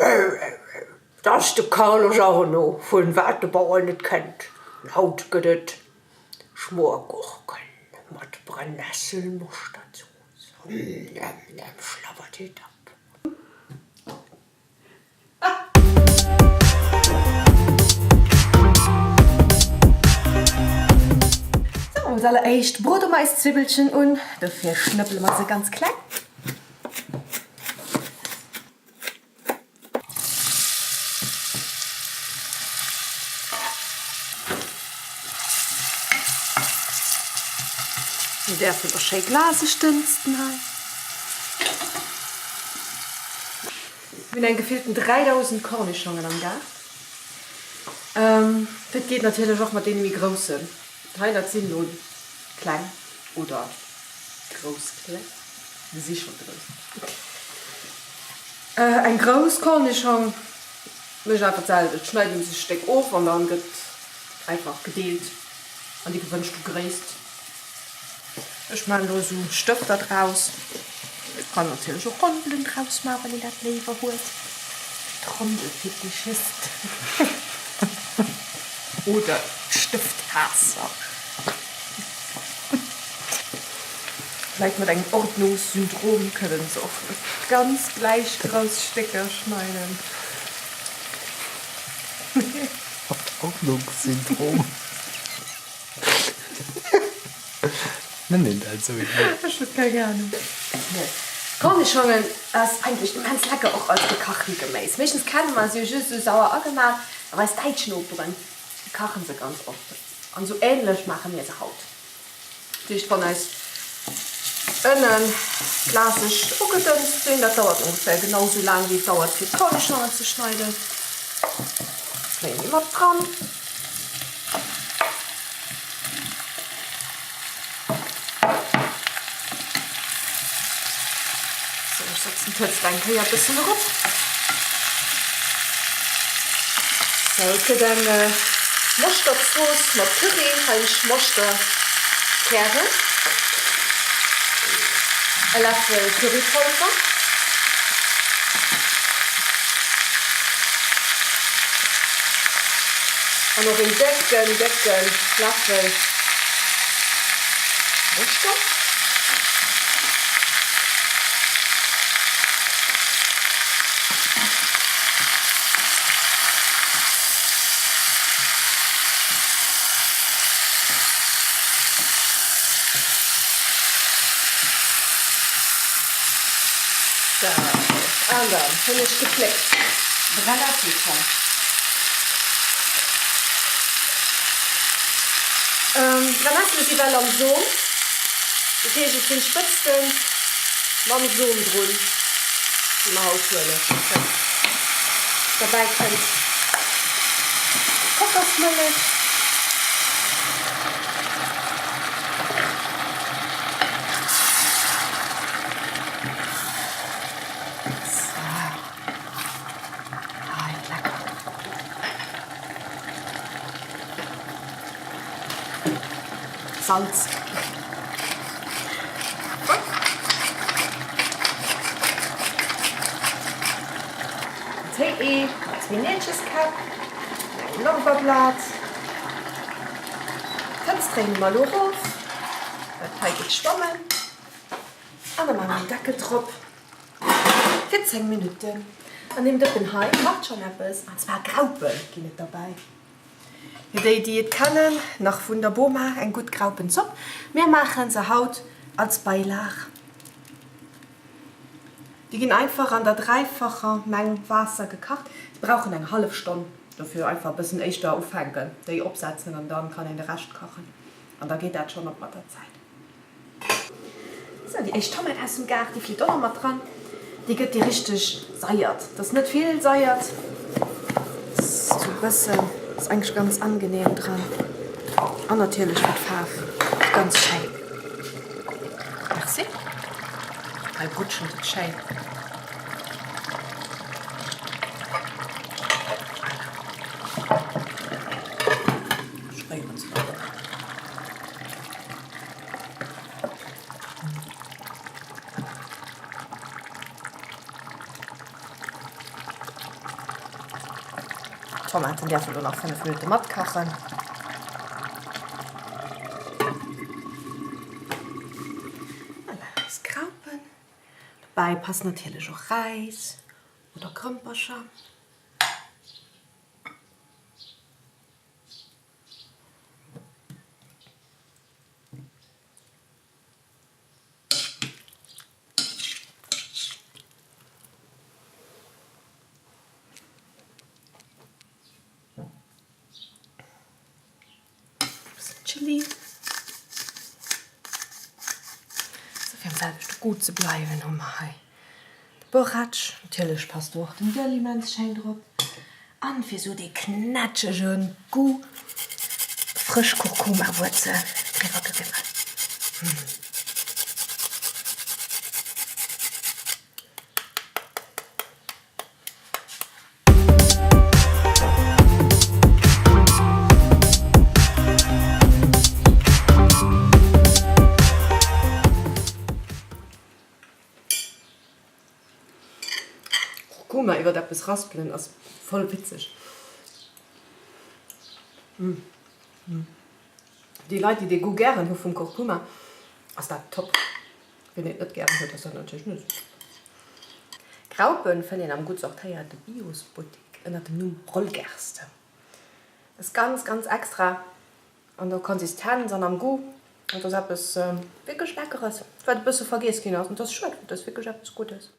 Et ass de Carlos Arno vun Wat de Bauer net kennt. An haut gëtt et Schmoorgurken mat Brennessel-Moschterzoos. Mnmnm schlabbert hie ab. Sou, als alleréischt brode mer eis Zwibbelchen un. Dofir schnëppele mer se ganz kleng. Mir däerfen och schéi glaseg dënsten hei. Mir hunn eng gefillten 3000 Kornischongen am Gaart. Dat geet natierlech och mat deene méi groussen. Hei dat sinn elo kleng oder grouss kleng, se si scho grouss. Eng grouss Kornischong mécht einfach d'selwecht, schneit een sech Stéck of an dann gëtt einfach gedeelt an déi gewënschte Gréisst. Ech maan do esou Stëfter draus. Et kann natierlech och Rondelen draus maan, wann een dat léiwer huet. D'Rondelfetischisten oder d'Stëfthaasser. Leit mat engem Ordnungssyndrom kënnen se och ganz gläich grouss Stécker schneiden. Ordnungssyndrom. Nennt een dat esou? Ech hu keng Ahnung. Kornischongen ass eigentlech immens lecker, och als gekachten Geméis. Meeschtens kenne mer se jo just esou sauer agemaach, awer eis däitsch Noperen kachen se ganz oft. An esou ähnlech maache mir se haut. Dat heescht wann eis Ënnen glaseg ugedënst sinn, dat dauert ongeféier genau esou laang wéi et dauert fir d'Kornischongen ze schneiden, kréien déi mat dran. Sou, ech setzen d'Hëtzt eng Kéier e bëssen erop. Sou, et gëtt eng Moschterzooss mat Curry. Hei hunn ech Moschterkären, e Läffel Currypolver. An och een décken, décke Läffel Moschter. An dann hunn ech gepléckt Brennnesselschong. D'Brennessele si well am Som, dat heescht et sinn d'Spëtzten mam Som drun, déi mer haut huelen. Derbäi kënnt d'Kokosmëllech. Salz. Téi, zwee Neelcheskäpp, engem Lorbeerblat. D'Hëtzt dréine mer elo erof, dat hei geet schwammen. An da maache mer den Deckel drop fir 10 Minutten. An deem Dëppen hei kacht schonn eppes, an zwar Graupe ginn et derbäi. Fir déi, déi et kennen, nach vun der Boma, eng gutt Graupenzopp. Mir maache se haut als Beilag. Déi ginn einfach an der dräifacher Meng Waasser gekacht. Se brauchen eng hallef Stonn dofir. Einfach e bëssen éischter ufänken, déi opsetzen an dann kann een de Rescht kachen. An da geet dat schonn op mat der Zäit. Sou, déi éischt Tomat aus dem Gaart, déi flitt och nach mat dran. Déi gëtt déi richteg saiert. Et ass net vill saiert, sou e bëssen. Ass eigentlech ganz angenehm dran. An natierlech fir d'Faarf ganz schéin. Merci. Hei rutschelt et schéin. Voilà. Ech réieren se nach. D'Tomaten däerfen elo nach 5 Minutte matkachen. Voilà, eis Graupen. Dobäi passen natierlech och Räis oder Grëmpercher. Bëssen Chili. Sou fir am selwechte Goût ze bleiwen hu mer hei de Borratsch. Natierlech passt do och den Dill immens schéin drop. An fir sou dee knätschege Goût, frësch Kurkuma-Wuerzel driwwer geriwwen. Kurkuma iwwert eppes raspelen ass voll witzeg. Déi Leit déi dee Goût gären hu vum Kurkuma ass dat top. Wien et net gären huet ass dat natierlech net esou top. Graupen fënnt een am gutt sortéierte Biosbuttek ënnert dem Numm Rollgerste. Ass ganz ganz extra an der Konsistenz an am Goût. Et ass eppes wierklech Leckeres, wat e bësse vergiess ginn ass. An et ass schued, well et ass wierklech eppes Guddes.